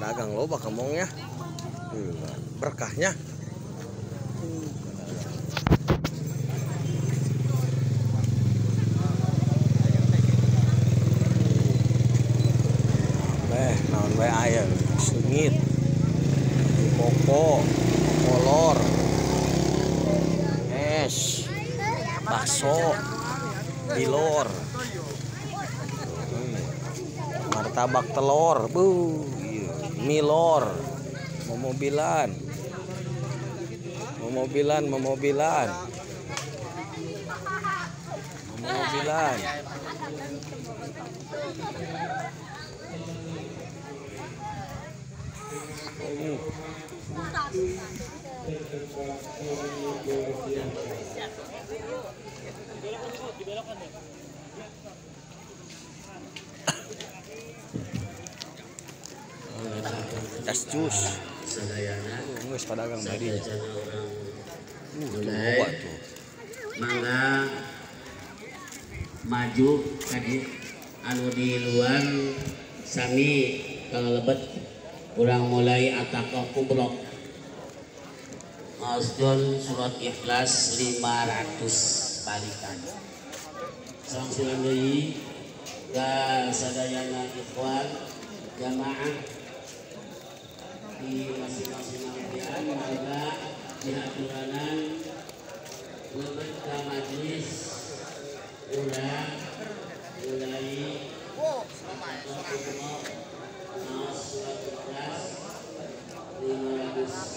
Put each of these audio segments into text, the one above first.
Pedagang loba kembongnya. Berkahnya. Naon bae aya sengit. Koko, kolor, es, bakso, bilor, martabak telur, bu, milor, momobilan, momobilan, momobilan, momobilan. Es jus. Geus padagang tadi. Loba tuh. Mangga maju tadi anu di luar sami kalau lebet kurang mulai ataqah kubro. Maoskeun surat Ikhlas 500 balikan. Sangsulan deui ka sadayana ikhwan jamaah di masing-masing manggihan mangga diaturanan lebet ka majelis urang mulai ataqah kubro maos surat Ikhlas 500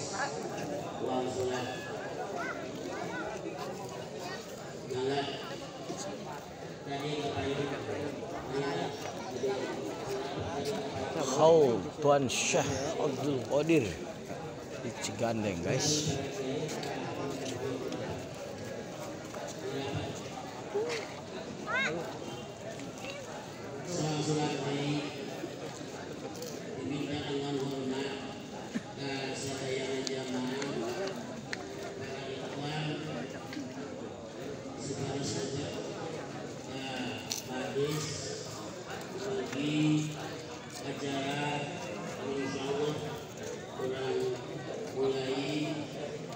uang surat. Mangga tadi Haul Tuan Syekh Abdul Qadir di Cigandeng, guys. Surat diminta dengan hormat ke sadayana jamaah para ikhwan sebaris saja ke majelis bagi acara insyaallah kurang mulai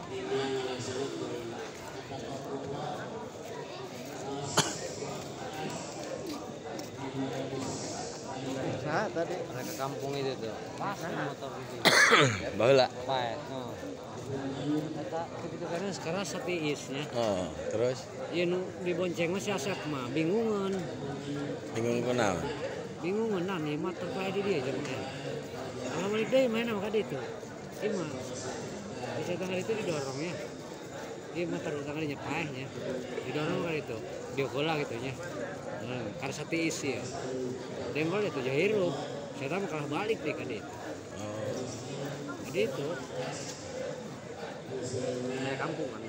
dina ngalaksanakeun taqabbal. Nah, tadi ke kampung itu tuh. Pas motor itu. Baheula. Pae. Heeh. Eta kitu kana sekarang satiisnya. Oh, terus? Ieu nu dibonceng mah si Asep mah bingungan. Bingung kunaon? Bingungan nah nih motor pae di dia jeung teh. Kalau balik deui main mah ka ditu. Ieu mah bisa tanggal itu didorong ya. Ieu motor tanggalnya paehnya. Didorong ka ditu. Diokola gitu nya. Karena satiis ya. Dengkol itu jahirup. Saya tahu kalah balik deh kan itu. Jadi itu. Kayak kampung kan.